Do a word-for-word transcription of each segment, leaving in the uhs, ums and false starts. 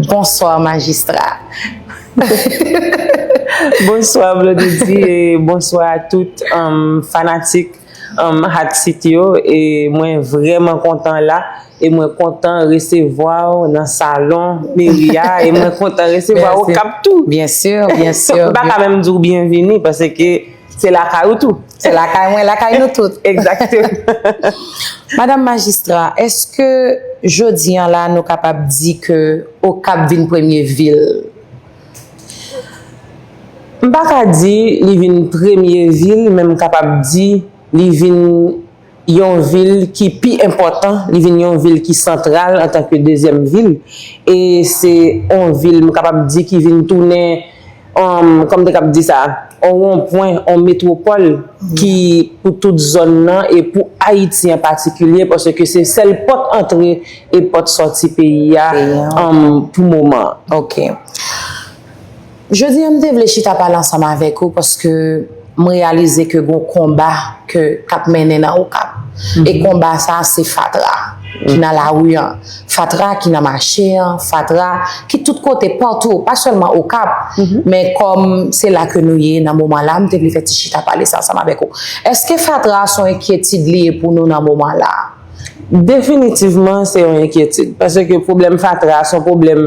Bonswa majistra. Bonswa Blondedy e bonswa a tout um, fanatik um, Hat City yo. E mwen vrèman kontan la. E mwen kontan resevwa w nan salon meri a. E mwen kontan resevwa w Okap tou. Byen si, byen si. M pa ka menm di w byenvini paske se lakay ou tou. Se lakay mwen, lakay nou tout. Egzakteman. Madanm majistra, èske jodi a la nou kapab di ke Okap vin premye vil? M pa ka di li vin premye vil, men m kapab di li vin yon vil ki pi enpòtan, li vin yon vil ki santral antanke dezyèm vil. E se yon vil, m kapab di, ki vin tounen um, kòm te kab di sa, on wonpwen, on metwopòl ki pou tout zòn nan e pou Ayiti an patikilye paske se sèl pòt antre e pòt sòti peyi a um, pou moman an. Ok. Jodi a m te vle chita pale ansanm avèk ou paske m reyalize ke gon konba ke k ap mennen nan Okap. E konba sa se fatra ki nan lari an, fatra ki nan mache an, fatra ki tout kote, patou, pa sèlman Okap, men kòm se la ke nou ye nan moman la, m te vle fè ti chita pale sa ansanm avèk ou. Èske fatra a se yon enkyetid li ye pou nou nan moman la? Definitivman, se yon enkyetid. Paske pwoblèm fatra a se yon pwoblèm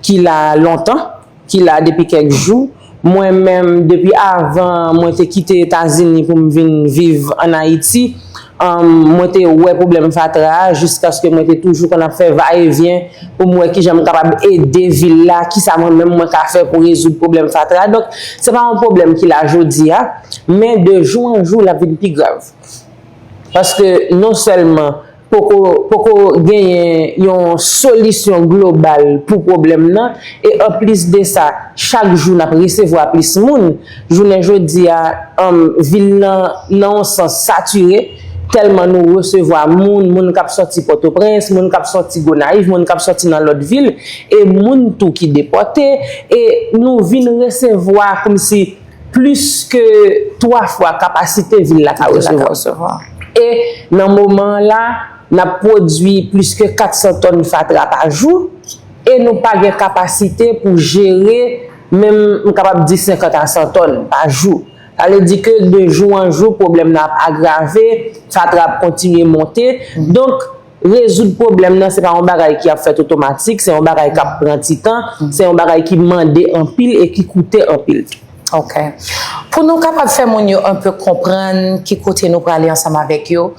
ki la lontan, ki la depi kèk jou. Mwen menm, depi avan mwen te kite Etazini pou m vin viv ann Ayiti, um, mwen te wè pwoblèm fatra a jiskaske mwen te toujou konn ap fè vayevyen pou m wè kijan m kapab ede vil la, kisa mwen menm mwen ka fè pou rezoud pwoblèm fatra a. Donk, se pa yon pwoblèm ki la jodi a, men de jou an jou, l ap vin pi grav. Paske non sèlman poko, poko genyen yon solisyon global pou pwoblèm nan, e anplis de sa, chak jou n ap resevwa plis moun. Jounen jodi a, um, vil nan, nan yon sans, satire, tèlman nou resevwa moun, moun k ap sòti Pòtoprens, moun k ap sòti Gonayiv, moun k ap sòti nan lòt vil, e moun tou ki depòte, e nou vin resevwa kòmsi plis ke twa fwa kapasite vil la ka resevwa. E nan moman an la, n ap pwodui plis ke kat san tòn fatra pa jou e nou pa gen kapasite pou jere menm, m kapab di, senkant a san tòn pa jou. Sa vle di ke de jou an jou, pwoblèm nan ap agrave, fatra ap kontinye monte. Donk, rezoud pwoblèm nan, se pa yon bagay ki ap fèt otomatik, se yon bagay k ap pran ti tan, se yon bagay ki mande anpil e ki koute anpil. Ok. Pou nou kapab fè moun yo enpe konprann ki kote nou prale ansanm avèk yo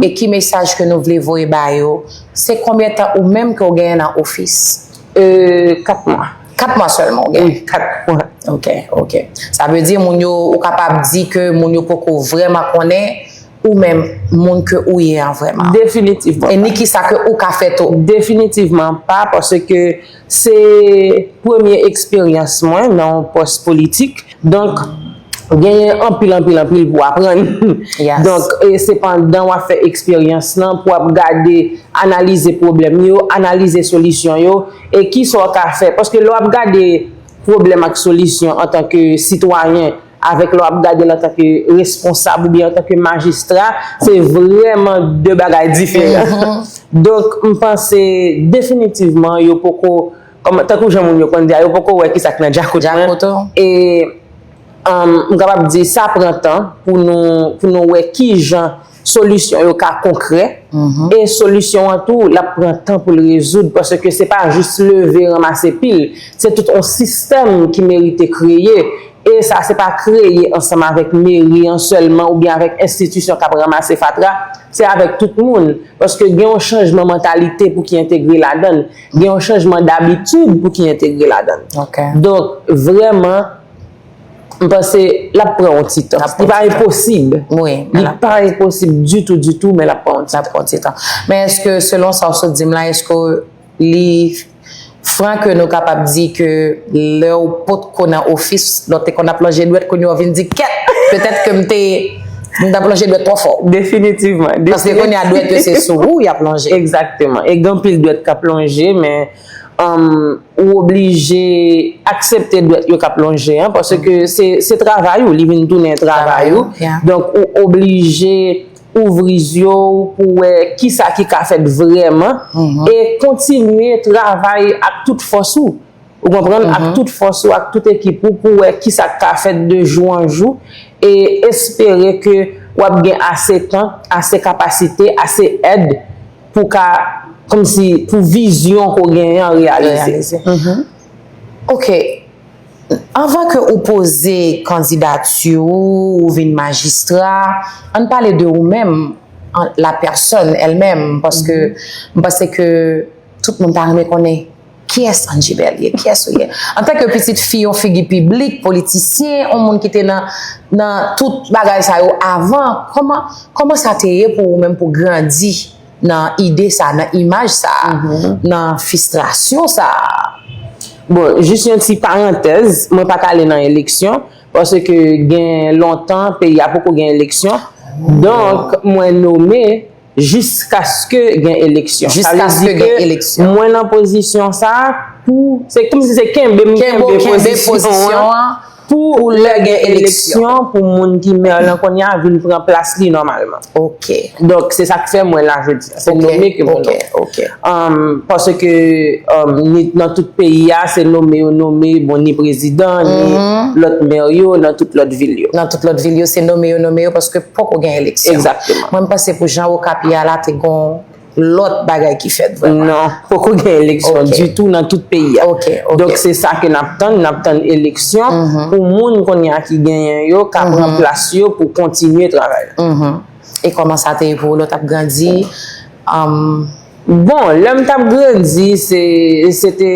e ki mesaj ke nou vle voye ba yo, se konbyen tan ou menm ke w genyen nan ofis? Euh, kat mwa. Kat mwa sèlman w genyen? Wi, kat mwa. Ok, ok. Sa vle di moun yo, ou kapab di ke moun yo poko vrèman konnen ou menm moun ke ou ye an vrèman. Definitivman. E ni kisa ke ou ka fè tou. Definitivman pa, paske se premye eksperyans mwen nan yon pòs politik. Donk, genyen anpil, anpil, anpil pou aprann. Donk, e se pandan w ap fè eksperyans lan, pou w ap gade, analize pwoblèm yo, analize solisyon yo, e kisa w ka fè. Paske lè w ap gade pwoblèm ak solisyon antanke sitwayen, avèk lè w ap gade l antanke responsab oubyen antanke majistra, se vrèman de bagay diferan. Donk, m panse definitivman yo poko, kòm, tankou jan moun yo konn di a, yo poko wè kisa k nan djakout mwen. E, um, m kapab di sa pran tan pou nou, pou nou wè kijan solisyon yo ka konkrè. E solisyon an tou, l ap pran tan pou l rezoud, paske se pa jis leve ranmase pil. Se tout yon sistèm ki merite kreye. E sa, se pa kreye ansanm avèk meri an sèlman oubyen avèk enstitisyon k ap ranmase fatra. Se avèk tout moun. Paske gen yon chanjman mantalite pou ki entegre ladan l. Gen yon chanjman dabitid pou ki entegre ladan l. Donk, vrèman, m panse l ap pran yon ti tan. Li pa enposib. Li pa enposib ditou, ditou, men l ap pran yon ti tan. L ap pran yon ti tan. Men èske, selon sa w sot di m la, èske li fran ke nou kapab di ke lè w potko nan ofis, lè w te konn ap lonje dwèt, kounye a w vin di, kèt! Petèt ke m te, m t ap lonje dwèt twò fò. Definitivman. Paske kounye a dwèt yo se sou ou y ap lonje. Egzakteman. E gen anpil dwèt k ap lonje, men, um, ou oblije aksepte dwèt yo k ap lonje an, paske se, se travay ou, li vin tounen travay ou. Donk, ou oblije ouvri zye w pou wè kisa ki ka fèt vrèman, e kontinye travay ak tout fòs ou. Ou konprann? Ak tout fòs ou, ak tout ekip ou, pou wè kisa k ka fèt de jou an jou, e espere ke w ap gen ase tan, ase kapasite, ase èd pou ka, kòmsi, pou vizyon ke w genyen an reyalize. Ok. Anvan ke ou poze kandidati ou, ou vin majistra, ann pale de ou menm, la personne elle-même, paske m panse ke tout moun ta renmen konnen kiyès Angie Bell ye, kiyès ou ye. Antanke pitit fi yon figi piblik, politisyen, yon moun ki te nan, nan tout bagay sa yo avan, kòman, kòman sa te ye pou ou menm pou grandi nan ide sa, nan imaj sa, nan fistrasyon sa? Bon, jis yon ti parantèz, mwen pa t ale nan eleksyon, paske gen lontan peyi a poko gen eleksyon. Donk, mwen nome jiskaske gen eleksyon. Sa vle di ke mwen nan pozisyon sa a pou, se kòmsi se kenbe m kenbe pozisyon an pou lè gen eleksyon pou moun ki mè lan kounye a vin pran plas li nòmalman. Ok. Donk, se sa k fè mwen la jodi a. Se nome ke mwen nome. Paske nan tout peyi a, se nome yo nome, bon, ni prezidan, ni lòt mè yo nan tout lòt vil yo. Nan tout lòt vil yo, se nome yo nome yo paske poko gen eleksyon. Egzakteman. Mwen, m panse pou jan Okap ye a la, te gon lòt bagay ki fèt vrèman. Non, poko gen eleksyon ditou nan tout peyi a. Donk, se sa ke n ap tann, n ap tann eleksyon pou moun kounye a ki genyen yo ka pran plas yo pou kontinye travay la. E kòman sa te ye pou ou lè w t ap grandi? Bon, lè m t ap grandi, se, se te,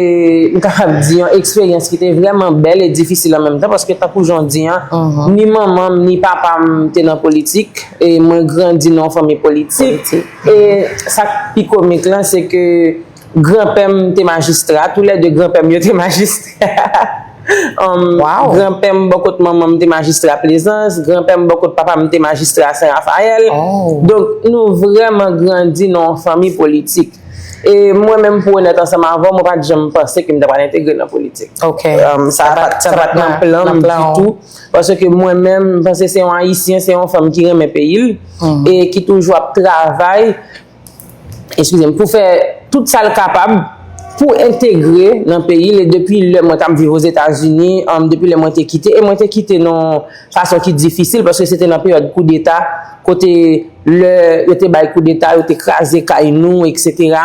m kapab di, yon eksperyans ki te vrèman bèl e difisil an menm tan, paske tankou jan w di an, ni manman m, ni papa m te nan politik, e mwen grandi nan yon fanmi politik. E sa k pi komik lan, se ke granpè m te majistra, toulède granpè m yo te majistra. Granpè m bò kot manman m te majistra Plezans, granpè m bò kot papa m te majistra Sen Rafayèl. Donk, nou vrèman grandi nan yon fanmi politik. E mwen menm, pou onèt ansanm avè w, mwen pa t janm panse ke m ta pral entegre nan politik. Sa pa t nan plan m ditou. Paske mwen menm, m panse se yon Ayisyen, se yon fanm ki renmen peyi l e ki toujou ap travay eskize m, pou fè tout sa l kapab pou entegre nan peyi l. E depi lè mwen t ap viv Ozetazini, depi lè mwen te kite, e mwen te kite nan yon fason ki difisil, paske se te nan peryòd koudeta, kote lè yo te bay koudeta, yo te kraze kay nou, etsetera.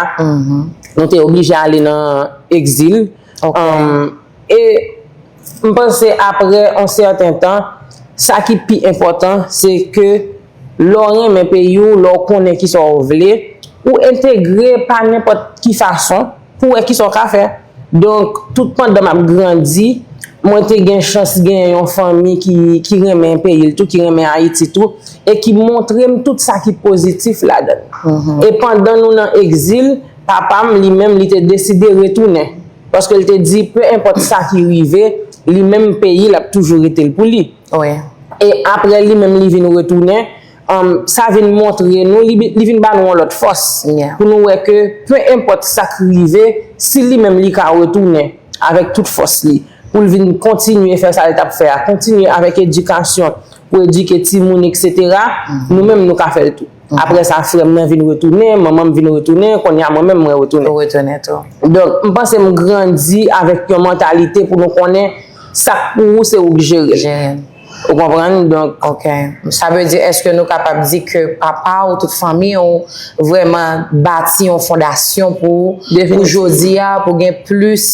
Nou te oblije ale nan egzil. E m panse apre yon sèten tan, sa ki pi enpòtan, se ke lè w renmen peyi w, lè w konnen kisa w vle, ou entegre pa nenpòt ki fason pou w wè kisa w ka fè. Donk, tout pandan m ap grandi, mwen te gen chans genyen yon fanmi ki, ki renmen peyi l tou, ki renmen Ayiti tou, e ki montre m tout sa ki pozitif ladan l. E pandan nou nan egzil, papa m, li menm, li te deside retounen. Paske l te di, pe enpòt sa ki rive, li menm peyi l ap toujou rete l pou li. E apre li menm li vin retounen, sa vin montre nou, li, li vin ba nou yon lòt fòs. Pou nou wè ke pe enpòt sa k rive, si li menm li ka retounen avèk tout fòs li, pou l vin kontinye fè sa l t ap fè a, kontinye avèk edikasyon, pou edike timoun, etsetera, nou menm nou ka fè l tou. Apre sa, frè m nan vin retounen, manman m vin retounen, kounye a mwen menm mwen retounen. Ou retounen tou. Donk, m panse m grandi avèk yon mantalite pou nou konnen sa k pou ou, se ou k jere l. Ou konprann? Donk. Ok. Sa vle di, èske nou kapab di ke papa ou tout fanmi ou vrèman bati yon fondasyon pou ou, pou jodi a, pou gen plis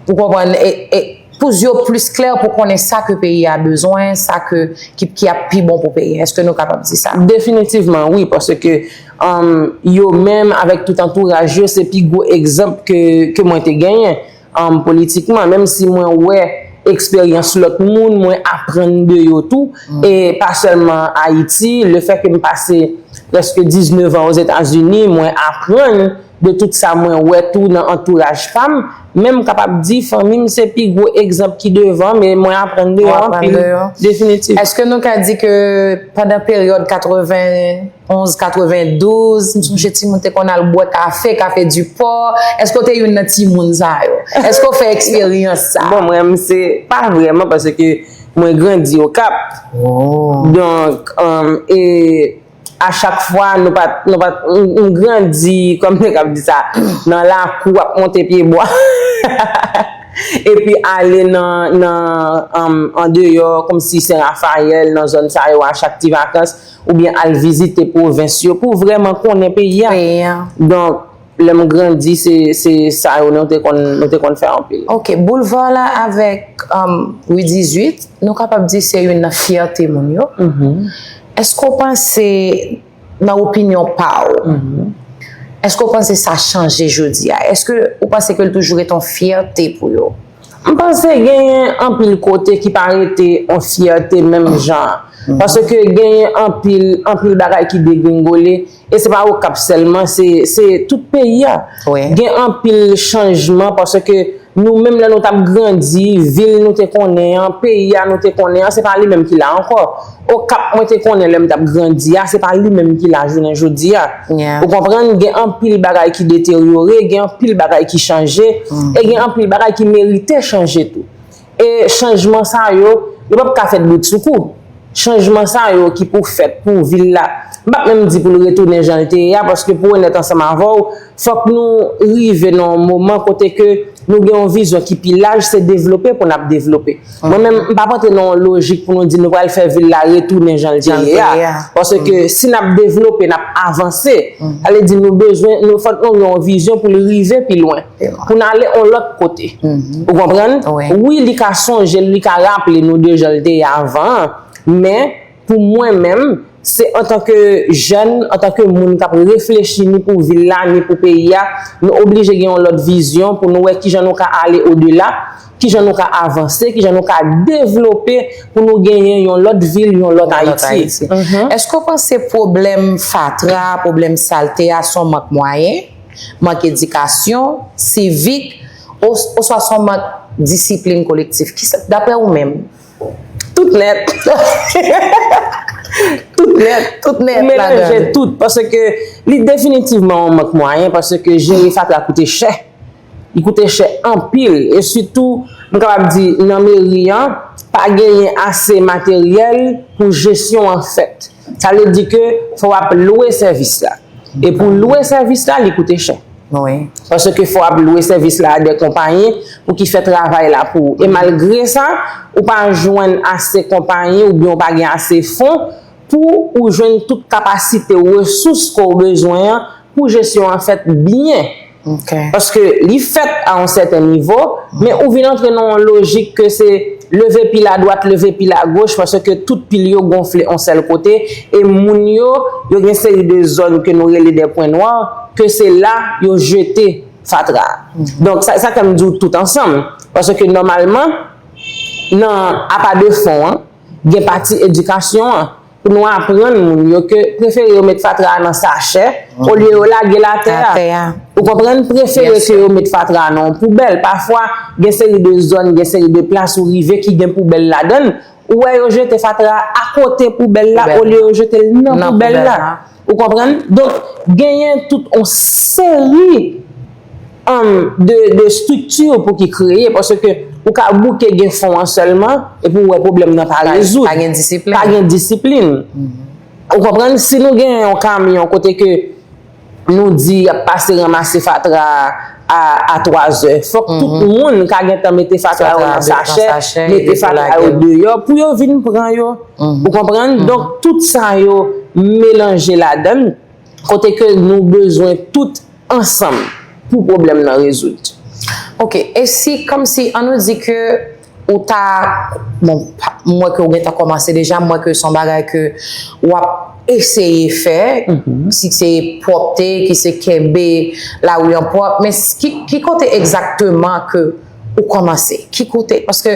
Ou konprann? E, e pou zye w plis klè pou konnen sa ke peyi a bezwen, sa ke, ki, ki ap pi bon pou peyi a. Èske nou kapab di sa? Definitivman, wi, paske, um, yo menm, avèk tout antouraj yo, se pi gwo egzanp ke, ke mwen te genyen, um, politikman. Menm si mwen wè eksperyans lòt moun, mwen aprann de yo tou. E pa sèlman Ayiti, lefètke m pase prèske diznèf an Ozetazini, mwen aprann de tout sa mwen wè tou nan antouraj pa m, men m kapab di fanmi m se pi gwo egzanp ki devan m, e mwen aprann de yo anpil. Definitivman. Èske nou ka di ke pandan peryòd katrevenn onz, katrevendouz, m sonje timoun te konn al bwè kafe, kafe Dipò. Èske w te youn nan timoun sa yo? Èske w fè eksperyans sa? Bon, mwen, m se pa vrèman, paske mwen grandi Okap. Donk, um, e A chak fwa, nou pa, nou pa, m, m grandi, kòm nèg ap di sa, nan lakou, ap monte pye bwa. Epi ale nan, nan, um, andeyò, kòmsi Sen Rafayèl, nan zòn sa yo, a chak ti vakans, oubyen al vizite pwovens yo, pou vrèman konnen peyi a. Peyi a. Donk, lè m grandi, se, se sa yo nou te konn, nou te konn fè anpil. Ok, boulva la avèk, um, ri dizuit, nou kapab di se youn nan fyète moun yo. Èske w panse, nan opinyon pa w, èske w panse sa chanje jodi a? Èske ou panse ke l toujou ret yon fyète pou yo? M panse genyen anpil kote ki pa rete yon fyète menm jan. Paske genyen anpil, anpil bagay ki degringole. E se pa Okap sèlman, se, se tout peyi a. Wi. Gen anpil chanjman paske nou menm lè nou t ap grandi, vil nou te konnen an, peyi a nou te konnen an, se pa li menm ki la ankò. Okap mwen te konnen lè m t ap grandi a, se pa li menm ki la jounen jodi a. Yeah. Ou konprann? Gen anpil bagay ki deteryore, gen anpil bagay ki chanje, e gen anpil bagay ki merite chanje tou. E chanjman sa yo, yo p ap ka fèt bridsoukou. Chanjman sa yo ki pou fèt pou vil la, m p ap menm di pou l retounen jan l te ye a, paske pou onèt ansanm avè w, fòk nou rive nan yon moman kote ke nou gen yon vizyon ki pi laj, se devlope pou n ap devlope. Mwen menm, m p ap antre nan yon lojik pou nou di nou pral fè vil la retounen jan l te ye a. Paske si n ap devlope, n ap avanse, sa vle di nou bezwen, nou, fòk nou gen yon vizyon pou l rive pi lwen, pou n ale yon lòt kote. Ou konprann? Wi, li ka sonje l, li ka raple nou de jan l te ye avan an, men pou mwen menm, se antanke jèn, antanke moun k ap reflechi ni pou vil la, ni pou peyi a, nou oblije gen yon lòt vizyon pou nou wè kijan nou ka ale odela, kijan nou ka avanse, kijan nou ka devlope pou nou genyen yon lòt vil, yon lòt Ayiti. Èske w panse pwoblèm fatra, pwoblèm salte a se yon mank mwayen, mank edikasyon, sivik, os-, oswa se yon mank disiplin kolektif? Kisa, daprè ou menm? Tout nèt. Tout nèt. Tout nèt. Ou melanje tout, paske li definitivman yon mank mwayen, paske jere fatra koute chè. Li koute chè anpil. E sitou, m kapab di, nan meri an, pa genyen ase materyèl pou jesyon an fèt. Sa vle di ke fò w ap lwe sèvis la. E pou lwe sèvis la, li koute chè. Paske fò w ap lwe sèvis la a de konpayi pou ki fè travay la pou ou. E malgre sa, ou pa jwenn ase konpayi oubyen ou pa gen ase fon pou ou jwenn tout kapasite, resous ke w bezwen an pou jesyon an fèt byen. Paske li fèt a yon sèten nivo, men ou vin antre nan yon lojik ke se leve pil adwat, leve pil agoch, paske tout pil yo gonfle yon sèl kote, e moun yo, yo gen seri de zòn ke nou rele de pwen nwa, ke se la yo jete fatra. Donk, sa, sa fè m di w tout ansanm. Paske nòmalman, nan apa de fon an, gen pati edikasyon an, pou nou aprann moun yo ke prefere yo met fatra a nan sachè, olye yo lage l atè a. Ou konprann? Prefere ke yo met fatra a nan yon poubèl. Pafwa, gen seri de zòn, gen seri de plas ou rive ki gen poubèl ladan l. Ou wè yo jete fatra a akote poubèl la, olye yo jete l nan poubèl la. Ou konprann? Donk, genyen tout yon seri, um, de, de estrikti pou ki kreye, paske ou ka bouke gen fon an sèlman, epi ou wè pwoblèm nan pa rezoud. Pa gen disiplin. Pa gen disiplin. Ou konprann? Si nou gen yon kamyon kote ke nou di y ap pase ranmase fatra a, a twazè, fòk tout moun ka gentan mete fatra yo nan sachè, mete fatra yo deyò pou yo vin pran yo. Ou konprann? Donk, tout sa yo melanje ladan l, kote ke nou bezwen tout ansanm pou pwoblèm nan rezoud. Ok, e si, kòmsi, ann nou di ke ou ta, bon, pa, m wè ke ou gentan kòmanse deja, m wè ke se yon bagay ke w ap eseye fè, ki se pwòpte, ki se kenbe lari an pwòp, men s-, ki, ki kote egzakteman ke ou kòmanse? Ki kote? Paske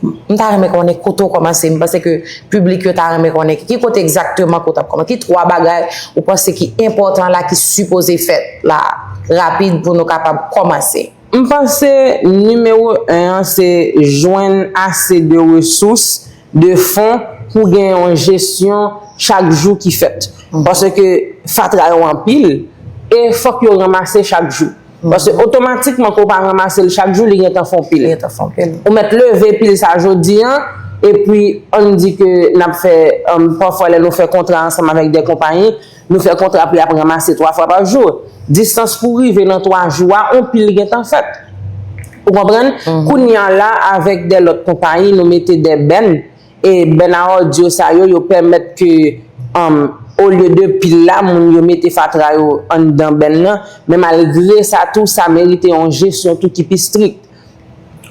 m ta renmen konnen kote w kòmanse. M panse ke piblik yo ta renmen konnen ki kote egzakteman ke w t ap kòmanse. Ki twa bagay ou panse ki enpòtan la, ki sipoze fèt la, rapid, pou nou kapab kòmanse? M panse nimewo en an, se jwenn ase de resous, de fon, pou gen yon jesyon chak jou ki fèt. Paske fatra yo anpil, e fòk yo ranmase chak jou. Paske otomatikman ke w pa ranmase l chak jou, li gentan fè yon pil. Li gentan fè yon pil. Ou mèt leve pil sa jodi an, Epi, ann di ke n ap fè, um, pafwa lè nou fè kontra ansanm avèk de konpayi, nou fè kontra pou y ap ranmase twa fwa pa jou. Distans pou rive nan twa jou a, on pil gentan fèt. Ou konprann? Kounye a la, avèk de lòt konpayi, nou mete de bèn. E bèn a òdi yo sa yo, yo pèmèt ke, um, olye de pil la, moun yo mete fatra yo anndan bèn nan. Men malgre sa tou, sa merite yon jesyon tou ki pi strik.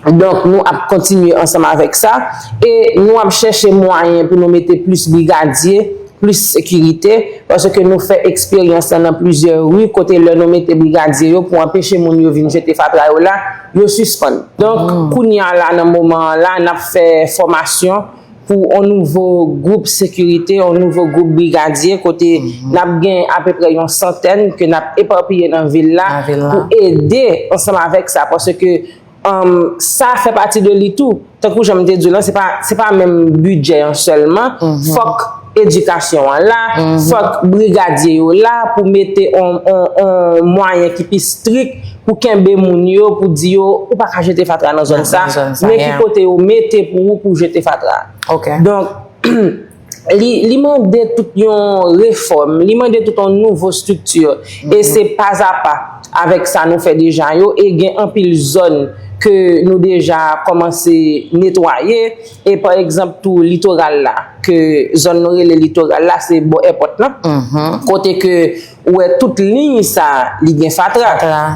Donk, nou ap kontinye ansanm avèk sa. E nou ap chèche mwayen pou nou mete plis brigadye, plis sekirite, paske nou fè eksperyans lan nan plizyè ri kote lè nou mete brigadye yo pou anpeche moun yo vin jete fatra yo la, yo sispann. Donk, kounye a la, nan moman an la, n ap fè fòmasyon pou yon nouvo gwoup sekirite, yon nouvo gwoup brigadye, kote n ap gen apeprè yon santèn ke n ap epapiye nan vil la pou ede ansanm avèk sa, paske, um, sa fè pati de li tou. Tankou jan m te di w lan, se pa, se pa menm bidjè an sèlman. Fòk edikasyon an la, fòk brigadye yo la pou mete on, on, on mwayen ki pi strik pou kenbe moun yo, pou di yo, ou pa ka jete fatra nan zòn sa, men ki kote yo mete pou ou pou jete fatra. Donk, li, li mande tout yon refòm, li mande tout yon nouvo estrikti. E se pazapa avèk sa nou fè deja yo, e gen anpil zòn ke nou deja kòmanse netwaye. E pa egzanp tou litoral la, ke zòn nou rele litoral la, se bò èpòt lan. Kote ke ou wè tout liy sa, li gen fatra.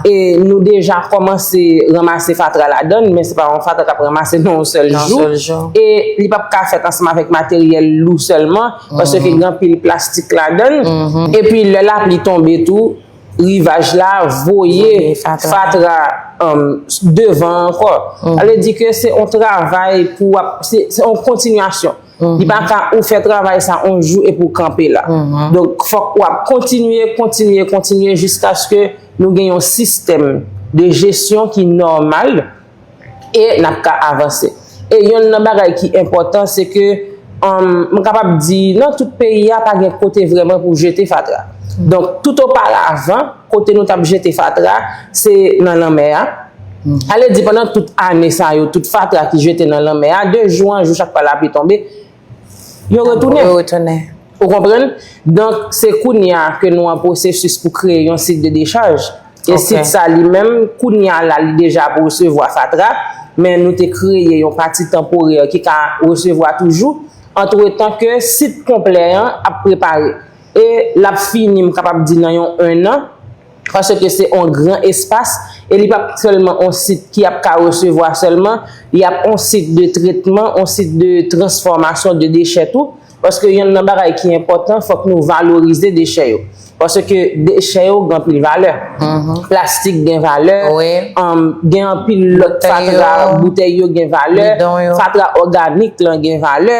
E nou deja kòmanse ranmase fatra ladan l, men se pa yon fatra k ap ranmase nan yon sèl jou. E li p ap ka fèt ansanm avèk materyèl lou sèlman, paske gen anpil plastik ladan l. Epi lè lapli tonbe tou, rivaj la voye fatra, um, devan ankò. Sa vle di ke se yon travay pou w ap, se, se yon kontinyasyon. Li pa ka ou fè travay sa yon jou epi w kanpe la. Donk, fòk w ap kontinye, kontinye, kontinye jiskaske nou gen yon sistèm de jesyon ki nòmal e n ap ka avanse. E yonn nan bagay ki enpòtan, se ke, um, m kapab di, nan tout peyi a, pa gen kote vrèman pou jete fatra. Donk, tout oparavan, kote nou t ap jete fatra, se nan lanmè a. Sa vle di, pandan tout ane sa yo, tout fatra ki jete nan lanmè a, de jou an jou, chak fwa lapli tonbe, yo retounen. Ou konprann? Donk, se kounye a ke nou an pwosesis pou kreye yon sit de dechaj. E sit sa li menm, kounye a la, li deja ap resevwa fatra, men nou te kreye yon pati tanporè ki ka resevwa toujou, antretan ke sit konplè an ap prepare. E l ap fini, m kapab di, nan yon ennan, paske se yon gran espas, e li p ap sèlman yon sit ki ap ka resevwa sèlman, li ap yon sit de tretman, yon sit de transfòmasyon de dechè tou, paske yonn nan bagay ki enpòtan, fòk nou valorize dechè yo. Paske dechè yo gen anpil valè. Plastik gen valè, um, gen anpil lòt fatra, boutèy yo gen valè, fatra òganik lan gen valè.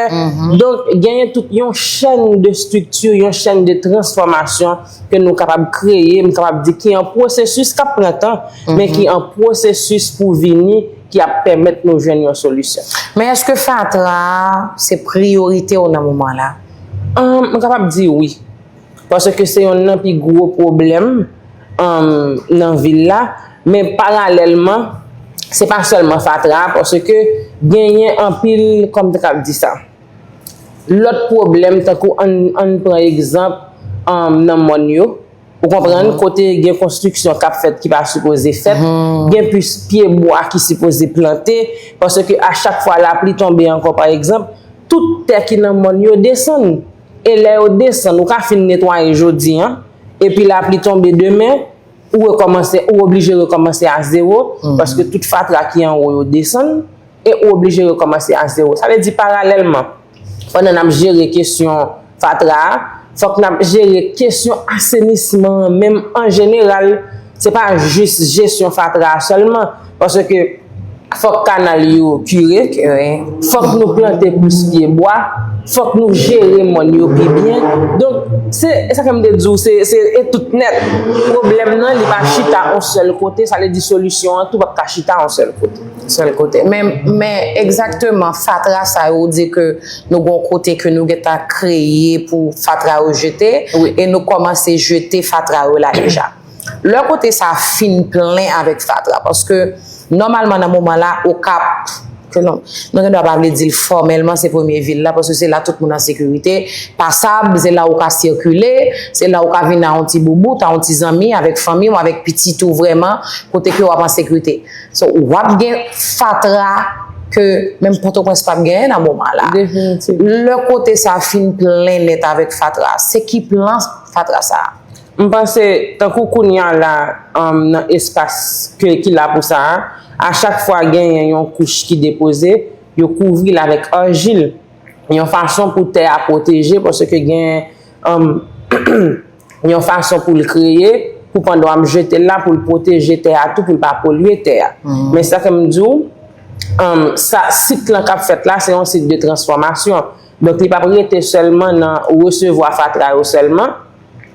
Donk, genyen tout yon chèn de estrikti, yon chèn de transfòmasyon ke nou kapab kreye, m kapab di ki an pwosesis k ap pran tan, men ki an pwosesis pou vini, ki ap pèmèt nou jwenn yon solisyon. Men èske fatra a se priyorite w nan moman la? Ahn, m kapab di wi. Paske se yonn nan pi gwo pwoblèm, ahn, nan vil la. Men paralèlman, se pa sèlman fatra a, paske genyen anpil, kòman m ta kab di sa? Lòt pwoblèm, tankou ann, ann pran egzanp, ahn, nan mòn yo, ou konprann, kote gen konstriksyon k ap fèt ki pa sipoze fèt, gen plis pye bwa ki sipoze plante, paske a chak fwa lapli tonbe ankò, pa egzanp, tout tè ki nan mòn yo desann. E lè yo desann, ou ka fin netwaye jodi a, epi lapli tonbe demen, ou rekòmanse, ou oblije rekòmanse a zewo, paske tout fatra ki anwo yo desann, e ou oblije rekòmanse a zewo. Sa vle di, paralèlman, pandan n ap jere kesyon fatra a, fòk n ap jere kesyon asenisman an menm an jeneral. Se pa jis jesyon fatra a sèlman, paske fòk kanal yo kire, fòk nou plante plis pye bwa, fòk nou jere mòn yo pi byen. Donk, se, e sa fè m te di w, se, se, e tout nèt. Pwoblèm nan, li pa chita yon sèl kote, sa vle di solisyon an tou p ap ka chita yon sèl kote. Sèl kote. Men, men egzakteman, fatra sa yo, ou di ke nou gen yon kote ke nou gentan kreye pou fatra yo jete, e nou kòmanse jete fatra yo la deja. Lè kote sa fin plen avèk fatra, paske nòmalman nan moman la, Okap, ke nou, nou gen dwa pa vle di l fòmèlman, se premye vil la, paske se la tout moun an sekirite, pasab, se la ou ka sikile, se la ou ka vin a yon ti boubout, a yon ti zanmi, avèk fanmi w, avèk pitit ou vrèman, kote ke w ap an sekirite. So, w ap gen fatra ke menm Pòtoprens p ap genyen nan moman la. Definitivman. Lè kote sa fin plen nèt avèk fatra, se ki plan fatra sa? M panse, tankou kounye a la, um, nan espas ke, ki la pou sa a, a chak fwa genyen yon kouch ki depoze, yo kouvri l avèk ajil, yon fason pou tè a pwoteje, paske gen, um, yon fason pou l kreye, pou pandan w ap jete l la, pou l pwoteje tè a tou, pou l pa polye tè a. Men sa ke m di w, um, sa, sik lan k ap fèt la, se yon sik de transfòmasyon. Donk, li p ap rete sèlman nan resevwa fatra yo sèlman.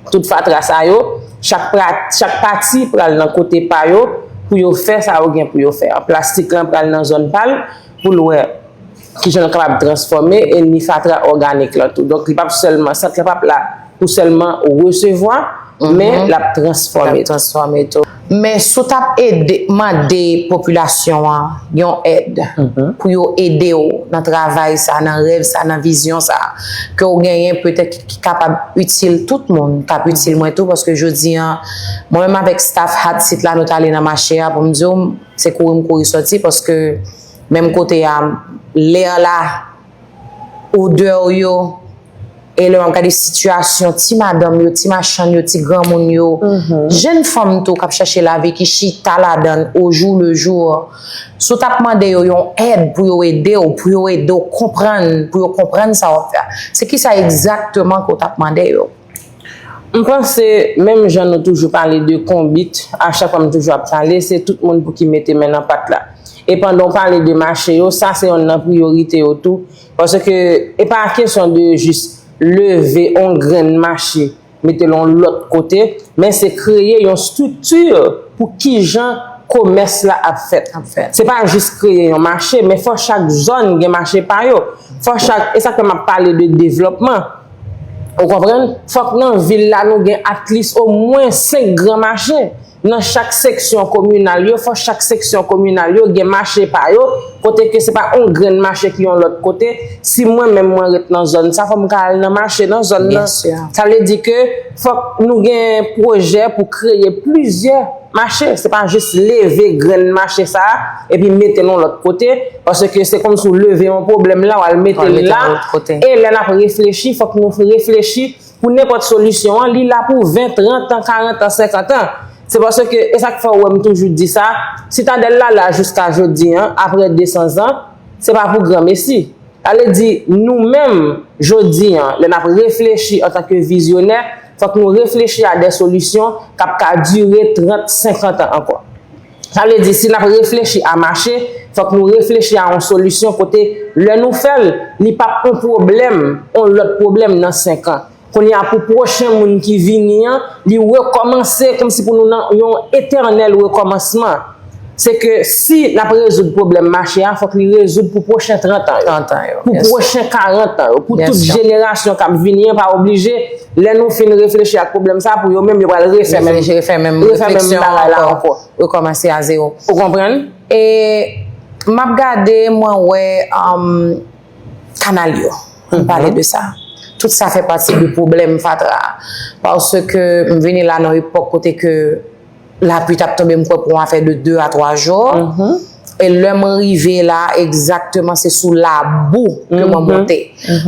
Tout fatra sa yo, chak pra-, chak pati pral nan kote pa yo pou yo fè sa yo gen pou yo fè. Plastik lan pral nan zòn pa l pou l wè kijan l kapab transfòme e ni fatra òganik lan tou. Donk, li p ap sèlman, sant lan p ap la pou sèlman resevwa, men l ap transfòme tou. L ap transfòme tou. Men si w t ap ede, mande popilasyon an yon èd pou yo ede w nan travay sa, nan rèv sa, nan vizyon sa, ke w genyen petèt ki, ki kapab itil tout moun, k ap itil mwen tou, paske jodi a, mwen menm avèk staff Hot Seat la, nou t ale nan mache a, pou m di w, se kouri m kouri sòti, paske menm kote a, lè la, odè yo, e lè m ap gade sitiyasyon ti madanm yo, ti machann yo, ti granmoun yo, jenn fanm tou k ap chèche lavi, ki chita ladan l au jour le jour, si w t ap mande yo yon èd pou yo ede w, pou yo ede w konprann, pou yo konprann sa w ap fè a, se kisa egzakteman ke w t ap mande yo? M panse, menm jan nou toujou pale de konbit, a chak fwa m toujou ap pale, se tout moun pou ki mete men nan pat la. E pandan w pale de mache yo, sa se yonn nan priyorite yo tou. Paske e pa kesyon de jis leve yon grenn mache, mete l yon lòt kote, men se kreye yon estrikti pou kijan komès la ap fèt. Ap fèt. Se pa jis kreye yon mache, men fò chak zòn gen mache pa yo. Fò chak, e sa k fè m ap pale de devlòpman. Ou konprann? Fòk nan vil la, nou gen at least omwen senk gran mache. Nan chak seksyon kominal yo, fò chak seksyon kominal yo gen mache pa yo, kote ke se pa yon grenn mache ki yon lòt kote. Si mwen menm mwen ret nan zòn sa, fò m ka al nan mache nan zòn nan. Sa vle di ke fòk nou gen pwojè pou kreye plizyè mache. Se pa jis leve grenn mache sa a epi mete l yon lòt kote, paske se kòmsi w leve yon pwoblèm la, w al mete l la. E lè n ap reflechi, fòk nou reflechi pou nenpòt solisyon an, li la pou ven, trant an, karant an, senkant an. Se paske, e sa k fè w wè m toujou di sa, Sitadèl la la jiska jodi an, apre de san zan, se pa pou granmesi. Sa vle di, nou menm, jodi an, lè n ap reflechi antanke vizyonè, fòk nou reflechi a de solisyon k ap ka dire trant, senkant an ankò. Sa vle di, si n ap reflechi a mache, fòk nou reflechi a yon solisyon kote, lè nou fè l, li p ap yon pwoblèm, yon lòt pwoblèm nan senk an. Kounye a, pou pwochen moun ki vini an, li rekòmanse kòmsi pou nou nan yon etènèl rekòmansman. Se ke si n ap rezoud pwoblèm mache a, fòk li rezoud pou pwochen trant an yo. Trant an yo, pou pwochen karant an yo, pou tout jenerasyon k ap vini an, pa oblije, lè nou fin reflechi ak pwoblèm sa, pou yo menm, yo pral refè menm, refè menm bagay la ankò. Rekòmanse a zewo. Ou konprann? E m ap gade, mwen wè, um, kanal yo. Ann pale de sa. Tout sa fè pati de pwoblèm fatra a. Paske m vini la nan epòk kote ke lapli t ap tonbe, m kwè, pou yon afè de de a twa jou. E lè m rive la, egzakteman, se sou labou ke mwen monte.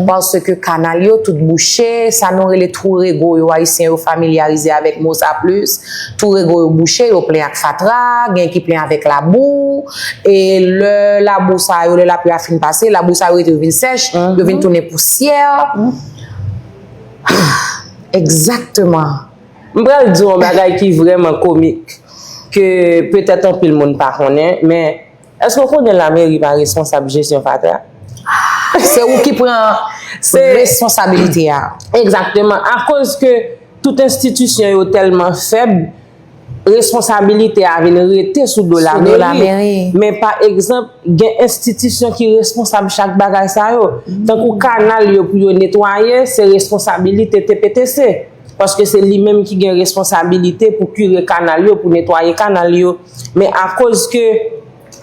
Paske kanal yo tout bouche, sa nou rele twou rego yo, Ayisyen yo familyarize avèk mo sa plis. Twou rego yo bouche, yo plen ak fatra, gen ki plen avèk labou. E lè labou sa yo, lè lapli a fin pase, labou sa yo rete, yo vin sèch, yo vin tounen pousyè. Egzakteman. M pral di w yon bagay ki vrèman komik, ke petèt anpil moun pa konnen, men èske w konnen lameri pa responsab jesyon fatra? Se ou ki pran responsabilite a. Egzakteman. Akoz ke tout enstitisyon yo tèlman fèb, responsabilite a vin rete sou do lameri. Men pa egzanp, gen enstitisyon ki responsab chak bagay sa yo. Tankou kanal yo pou yo netwaye, se responsabilite T P T C. Paske se li menm ki gen responsabilite pou kire kanal yo, pou netwaye kanal yo. Men akoz ke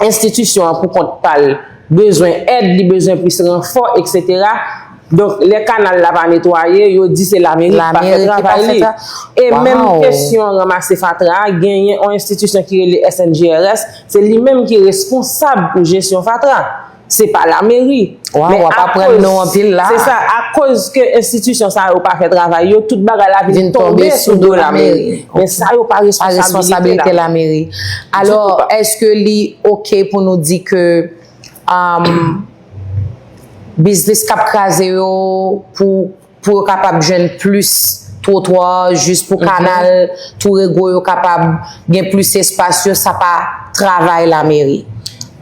enstitisyon an pou kont pa l, bezwen èd, li bezwen plis ranfò, etsetera. Donk, lè kanal la pa netwaye, yo di se lameri ki pa fè travay li. E menm kesyon ranmase fatra a, genyen yon enstitisyon ki rele S N G R S, se li menm ki responsab pou jesyon fatra. Se pa lameri. Waw, w ap aprann nou anpil la. Se sa, akoz ke enstitisyon sa yo pa fè travay yo, tout bagay la vin tonbe sou do lameri. Men sa yo pa responsabilite lameri. Alò, èske li oke pou nou di ke um, biznis k ap kraze yo pou, pou yo kapab jwenn plis twotwa, jis pou kanal, tou rego yo kapab gen plis espas yo, sa pa travay lameri?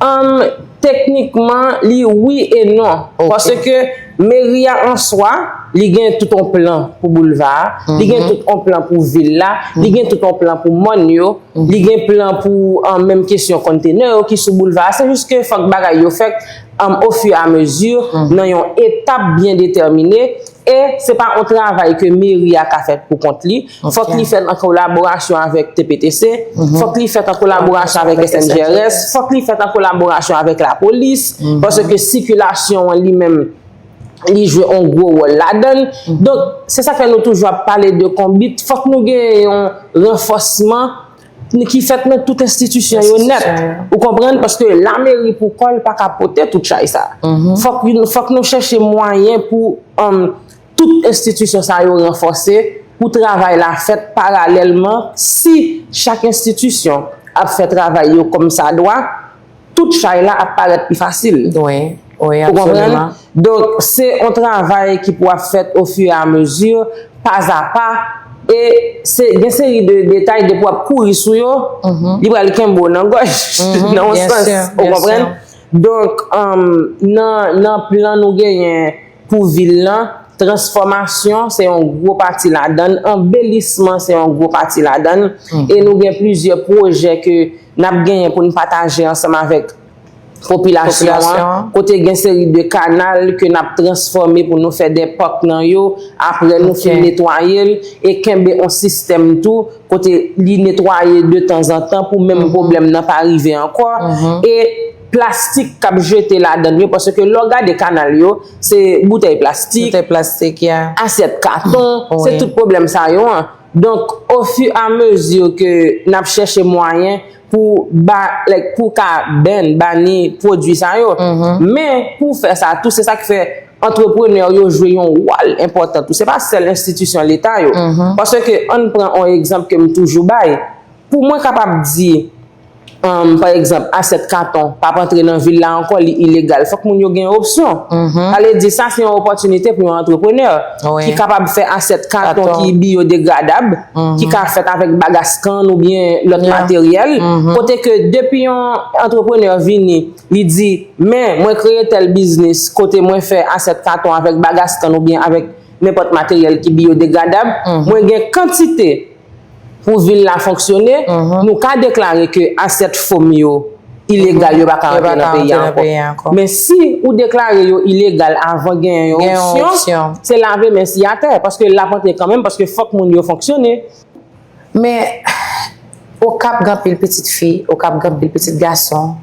Um, teknikman, li wi e non. Paske meri a an swa, li gen tout yon plan pou boulva a, li gen tout yon plan pou vil la, li gen tout yon plan pou mòn yo, li gen plan pou um, menm kesyon kontenè yo ki sou boulva a. Se jis ke fòk bagay yo fèt um, au fur et à mesure, nan yon etap byen detèmine. E se pa yon travay ke meri a ka fèt pou kont li. Fòk li fèt an kolaborasyon avèk T P T C, fòk li fèt an kolaborasyon avèk S N G R S, fòk li fèt an kolaborasyon avèk lapolis, paske sikilasyon an li menm, li jwe yon gwo wòl ladan l. Donk, se sa k fè nou toujou ap pale de konbit. Fòk nou gen yon ranfòsman ki fèt nan tout enstitisyon yo nèt. Ou konprann? Paske lameri pou kò l pa ka pote tout chay sa. Fòk, fòk nou chèche mwayen pou um, tout enstitisyon sa yo ranfòse, pou travay la fèt paralèlman. Si chak enstitisyon ap fè travay yo kòm sa dwa, tout chay la ap parèt pi fasil. Wi, wi, absoliman. Donk, se yon travay ki pou ap fèt au fur et à mesure, pas à pas, e se gen seri de detay, depi w ap kouri sou yo, li pral kenbe w nan gòj, nan yon sans, ou konprann? Donk, um, nan, nan plan nou genyen pou vil lan, transfòmasyon se yon gwo pati ladan l, anbelisman se yon gwo pati ladan l, e nou gen plizyè pwojè ke n ap genyen pou n pataje ansanm avèk popilasyon an, kote gen seri de kanal ke n ap transfòme pou nou fè de pòk nan yo, apre nou fin netwaye l, e kenbe yon sistèm tou, kote li netwaye de tanzantan pou menm pwoblèm nan pa rive ankò. E plastik k ap jete ladan yo, paske lè w gade kanal yo, se boutèy plastik, asyèt katon, se tout pwoblèm sa yo an. Donk, au fur et à mesure ke n ap chèche mwayen pou ba, like, pou ka ban, bani pwodui sa yo. Men, pou fè sa tou, se sa k fè antreprenè yo jwe yon wòl enpòtan tou. Se pa sèl enstitisyon leta yo. Paske, ann pran yon egzanp ke m toujou bay. Pou mwen kapab di, um, pa egzanp, asyèt katon p ap antre nan vil la ankò, li ilegal. Fòk moun yo gen opsyon. Sa vle di, sa se yon opòtinite pou yon antreprenè ki kapab fè asyèt katon ki biyodegradab, ki ka fèt avèk bagas kann oubyen lòt materyèl. Kote ke depi yon antreprenè vini, li di, men mwen kreye tèl biznis kote mwen fè asyèt katon avèk bagas kann oubyen avèk nenpòt materyèl ki biyodegradab, mwen gen kantite pou vil la fonksyone, nou ka deklare ke asyèt fom yo ilegal, yo pa ka antre nan peyi a ankò. Men si ou deklare yo ilegal avan genyen yon opsyon, se lave men siy atè, paske l ap antre kanmenm, paske fòk moun yo fonksyone. Men, Okap gen anpil pitit fi, Okap gen anpil pitit gason,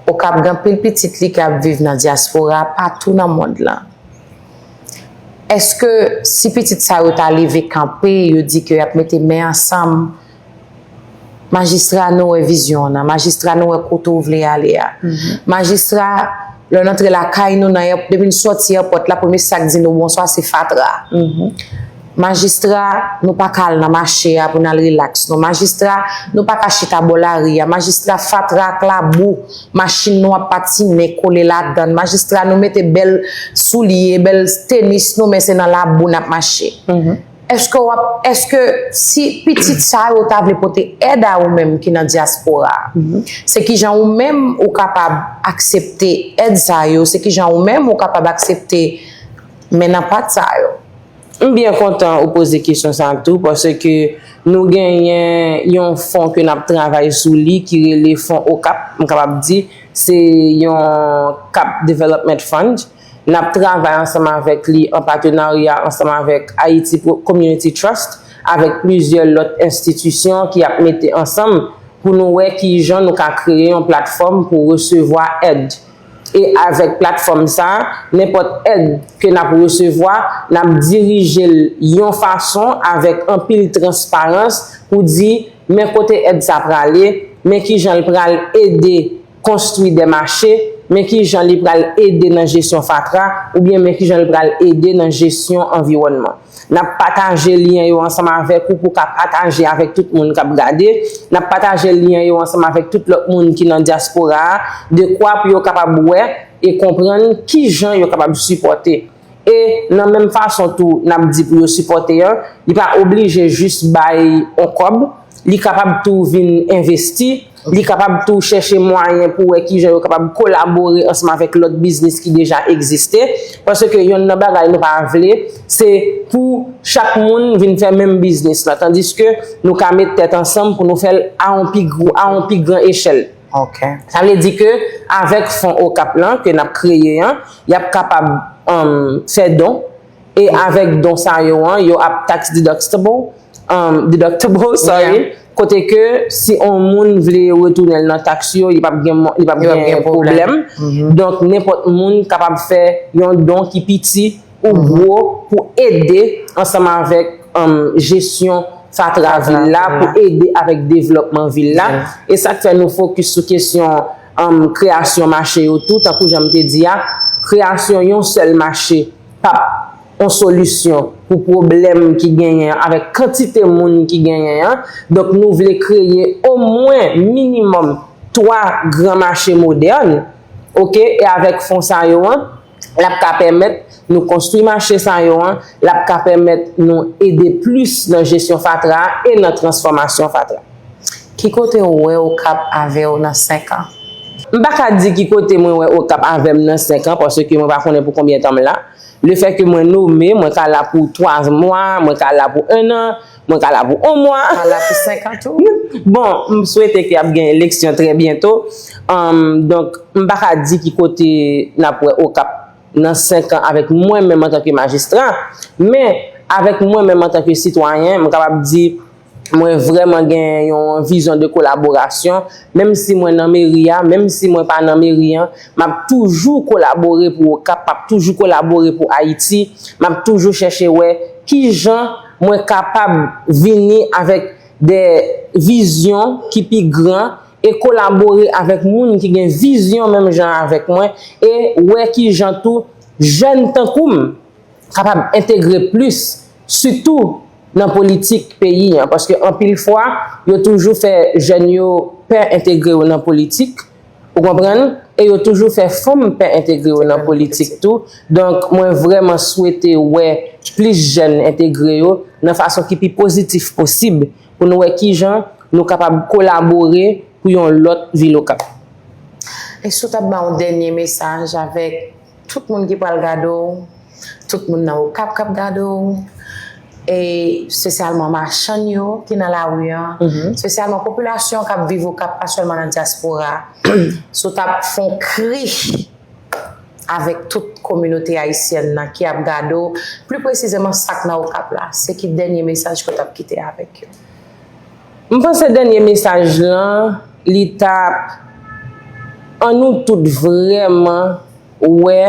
Okap gen anpil pitit li k ap viv nan dyaspora, patou nan mond lan. Èske si pitit sa yo ta leve kanpe, yo di ke y ap mete men ansanm, majistra, nou wè vizyon w nan, majistra, nou wè kote w vle ale a. Majistra, lè n antre lakay nou, nan èp-, depi n sòti èpòt la, premye sa k di nou bonswa se fatra. Majistra, nou pa ka al nan mache a pou n al rilaks non. Majistra, nou pa ka chita bò lari a. Majistra, fatra ak labou, machin nou ap patimen kole ladan l. Majistra, nou mete bèl soulye, bèl tenis nou, men se nan labou n ap mache. Èske w ap, èske si pitit sa yo ta vle pote èd a ou menm ki nan dyaspora a, se kijan ou menm ou kapab aksepte èd sa yo, se kijan ou menm ou kapab aksepte men nan pat sa yo? M byen kontan ou poze kesyon sa tou, paske nou genyen yon fon ke n ap travay sou li ki rele Fon Okap, m kapab di, se yon Cap Development Fund. N ap travay ansanm avèk li, an patenarya ansanm avèk Haiti Pro-, Community Trust, avèk plizyè lòt enstitisyon ki ap mete ansanm pou nou wè kijan nou ka kreye yon platfòm pou resevwa èd. E avèk platfòm sa a, nenpòt èd ke n ap resevwa, n ap dirije l yon fason avèk anpil transparans pou di men kote èd sa prale, men kijan l pral ede konstwi de mache, men kijan li pral ede nan jesyon fatra, oubyen men kijan li pral ede nan jesyon anviwònman. N ap pataje lyen yo ansanm avèk ou pou w ka pataje avèk tout moun k ap gade. N ap pataje lyen yo ansanm avèk tout lòt moun ki nan dyaspora a, dekwa pou yo kapab wè e konprann kijan yo kapab sipòte. E nan menm fason tou, n ap di pou yo sipòte an, li pa oblije jis bay on kòb, li kapab tou vin envesti, li kapab tou chèche mwayen pou wè kijan yo kapab kolabore ansanm avèk lòt biznis ki deja egziste. Paske yonn nan bagay nou pa vle, se pou chak moun vin fè menm biznis la, tandiske nou ka met tèt ansanm pou nou fè l a on pi gwo, a on pi gran echèl. Ok. Sa vle di ke avèk fon okap lan ke n ap kreye an, y ap kapab um, fè don. E avèk don sa yo an, yo ap tax deductible, um, deductible, sorry, kote ke si on moun vle retounen l nan taks yo, li p ap gen, li p ap gen pwoblèm. Donk, nenpòt moun kapab fè yon don ki piti ou gwo pou ede ansanm avèk um, jesyon fatra vil la, pou ede avèk devlòpman vil la. E sa k fè nou fokis sou kesyon um, kreyasyon mache yo tou, tankou jan m te di a, kreyasyon yon sèl mache p ap yon solisyon pou pwoblèm ki genyen an avèk kantite moun ki genyen an. Donk, nou vle kreye omwen minimòm twa gran mache modèn, oke, e avèk fon sa yo an, l ap ka pèmèt nou konstwi mache sa yo an, l ap ka pèmèt nou ede plis nan jesyon fatra a e nan transfòmasyon fatra. Ki kote w wè Okap avè w nan senk an? M pa ka di ki kote mwen wè Okap avè m nan senk an, paske mwen pa konnen pou konbyen tan m la. Lefètke mwen nome, mwen ka la pou twa mwa, mwen ka la pou en an, mwen ka la pou on mwa. Ka la pou senk an tou? Bon, m swete ke ap gen eleksyon trè byento. Um, donk, m pa ka di ki kote n ap wè Okap nan senk an avèk mwen menm antanke majistra. Men, avèk mwen menm antanke sitwayen, m kapab di mwen vrèman gen yon vizyon de kolaborasyon, menm si mwen nan meri a, menm si mwen pa nan meri an, m ap toujou kolabore pou Okap, m ap toujou kolabore pou Ayiti, m ap toujou chèche wè kijan mwen kapab vini avèk de vizyon ki pi gran e kolabore avèk moun ki gen vizyon menm jan avèk mwen e wè kijan tou jèn tankou m kapab entegre plis, sitou nan politik peyi an, paske anpil fwa, yo toujou fè jèn yo pè entegre yo nan politik, ou konprann? E yo toujou fè fanm pè entegre yo nan politik tou. Donk, mwen vrèman swete wè plis jèn entegre yo nan fason ki pi pozitif posib pou nou wè kijan nou kapab kolabore pou yon lòt vil Okap. E si w t ap ba yon dènye mesaj avèk tout moun ki pral gade w, tout moun nan Okap k ap gade w, e espesyalman machann yo ki nan lari an, espesyalman popilasyon k ap viv Okap, pa sèlman nan dyaspora, si w t ap fè yon kri avèk tout kominote ayisyèn nan ki ap gade w, pli presizeman sa k nan Okap la, se ki dènye mesaj ke w t ap kite avèk yo? M panse dènye mesaj lan, li t ap, ann nou tout vrèman wè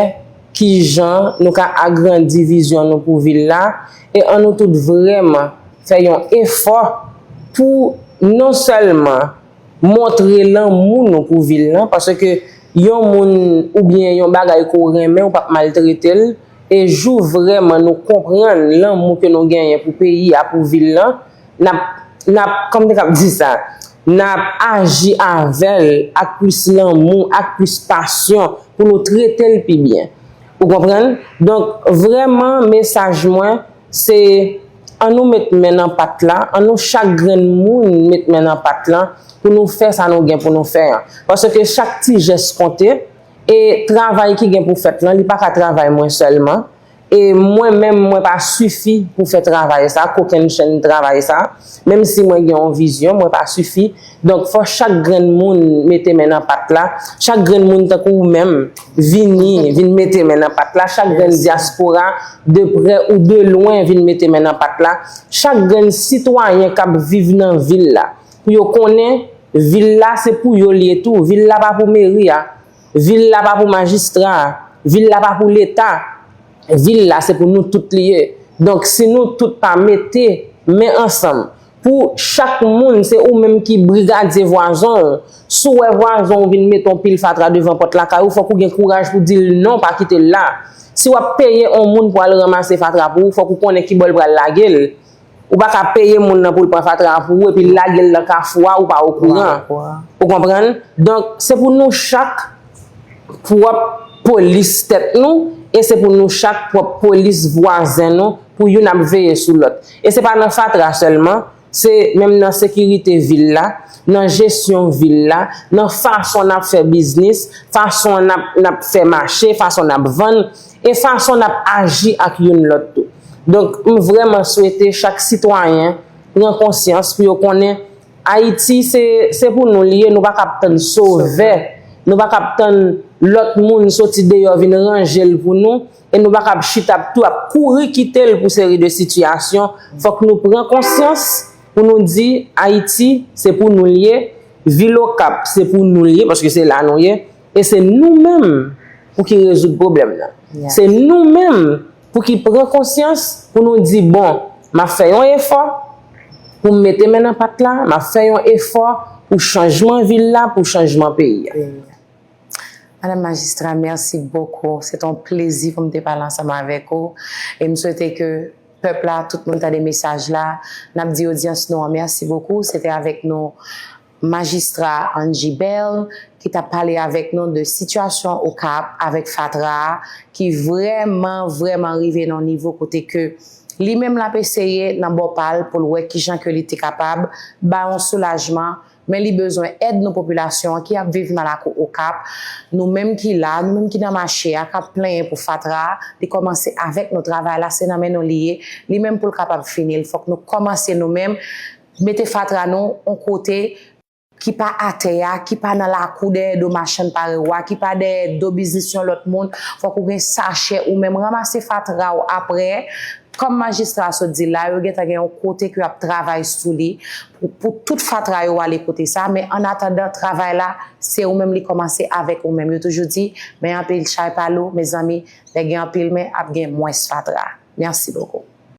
kijan nou ka agrandi vizyon nou pou vil la, e ann nou tout vrèman fè yon efò pou non sèlman montre lanmou nou pou vil lan, paske yon moun oubyen yon bagay ke w renmen, ou p ap maltrete l, e jou vrèman nou konprann lanmou ke nou genyen pou peyi a, pou vil lan, n ap, n ap, kòman m te kab di sa? N ap aji avè l ak plis lanmou, ak plis pasyon pou nou trete l pi byen. Ou konprann? Donk, vrèman, mesaj mwen, se ann nou met men nan pat la, ann nou chak grenn moun met men nan pat la pou nou fè sa nou gen pou nou fè an. Paske chak ti jès konte, e travay ki gen pou fèt lan, li pa ka travay mwen sèlman. E mwen menm, mwen pa sifi pou fè travay sa, kokennchenn travay sa. Menm si mwen gen yon vizyon, mwen pa sifi. Donk, fò chak grenn moun mete men nan pat la. Chak grenn moun tankou ou menm, vini, vin mete men nan pat la. Chak grenn dyaspora, de prè ou de lwen, vin mete men nan pat la. Chak grenn sitwayen k ap viv nan vil la, pou yo konnen vil la se pou yo l ye tou. Vil la pa pou meri a. Vil la pa pou majistra, vil la pa pou leta, vil la se pou nou tout li ye. Donk si nou tout pa mete men ansanm pou chak moun, se ou menm ki brigadye vwazen w. Si w wè vwazen w vin mete yon pil fatra devan pòt lakay ou, fòk ou gen kouraj pou di l non, pa kite l la. Si w ap peye yon moun pou al ranmase fatra pou ou, fòk ou konnen ki bò l pral lage l. Ou pa ka peye moun nan pou l pran fatra pou ou epi lage l nan kafou a, ou pa okouran. Ou konprann? Donk se pou nou chak pwòp polis tèt nou e se pou nou chak pwòp polis vwazen nou, pou youn ap veye sou lòt. E se pa nan fatra sèlman, se menm nan sekirite vil la, nan jesyon vil la, nan fason n ap fè biznis, fason n ap, n ap fè mache, fason n ap vann e fason n ap aji ak youn lòt tou. Donk m vrèman swete chak sitwayen pran konsyans pou yo konnen Ayiti se, se pou nou li ye, nou pa ka ap tann sovè, nou pa ka ap tann lòt moun soti deyò vin ranje l pou nou, e nou pa ka ap chita ap tou ap kouri kite l pou seri de sitiyasyon. Fòk nou pran konsyans pou nou di Ayiti se pou nou li ye, vil Okap se pou nou li ye paske se la nou ye, e se nou menm pou ki rezoud pwoblèm nan. Se nou menm pou ki pran konsyans pou nou di bon, m ap fè yon efò pou m mete men nan pat la, m ap fè yon efò pou chanjman vil la, pou chanjman peyi a. Madam Majistra, mèsi bokou. Se te yon plezi pou m te pale ansanm avèk ou. E m swete ke pèp la, tout moun tande mesaj la. N ap di odyans nou an mèsi bokou. Se te avèk nou Majistra Angie Bell ki t ap pale avèk nou de sitiyasyon Okap avèk fatra a ki vrèman, vrèman rive nan yon nivo kote ke li menm l ap eseye nan bò pa l pou l wè kijan ke li te kapab bay yon soulajman, men li bezwen èd nou popilasyon an ki ap viv nan lakou Okap. Nou menm ki la, nou menm ki nan mache a, k ap plenyen pou fatra a, li kòmanse avèk nou, travay la se nan men nou li ye. Li menm pou l kapab fini l, fòk nou kòmanse nou menm mete fatra nou yon kote ki pa atè a, ki pa nan lakou dèyè do machann parewo a, ki pa dèyè do biznis yon lòt moun. Fòk ou gen sachè ou menm ranmase fatra w aprè. Kòm majistra a sot di la, yo gentan gen yon kote ke yo ap travay sou li pou, pou tout fatra yo ale kote sa. Men annatandan, travay la, se ou menm li kòmanse avèk ou menm. Yo toujou di, men anpil chay pa lou, mezanmi, lè gen anpil men, ap gen mwens fatra. Mèsi bokou.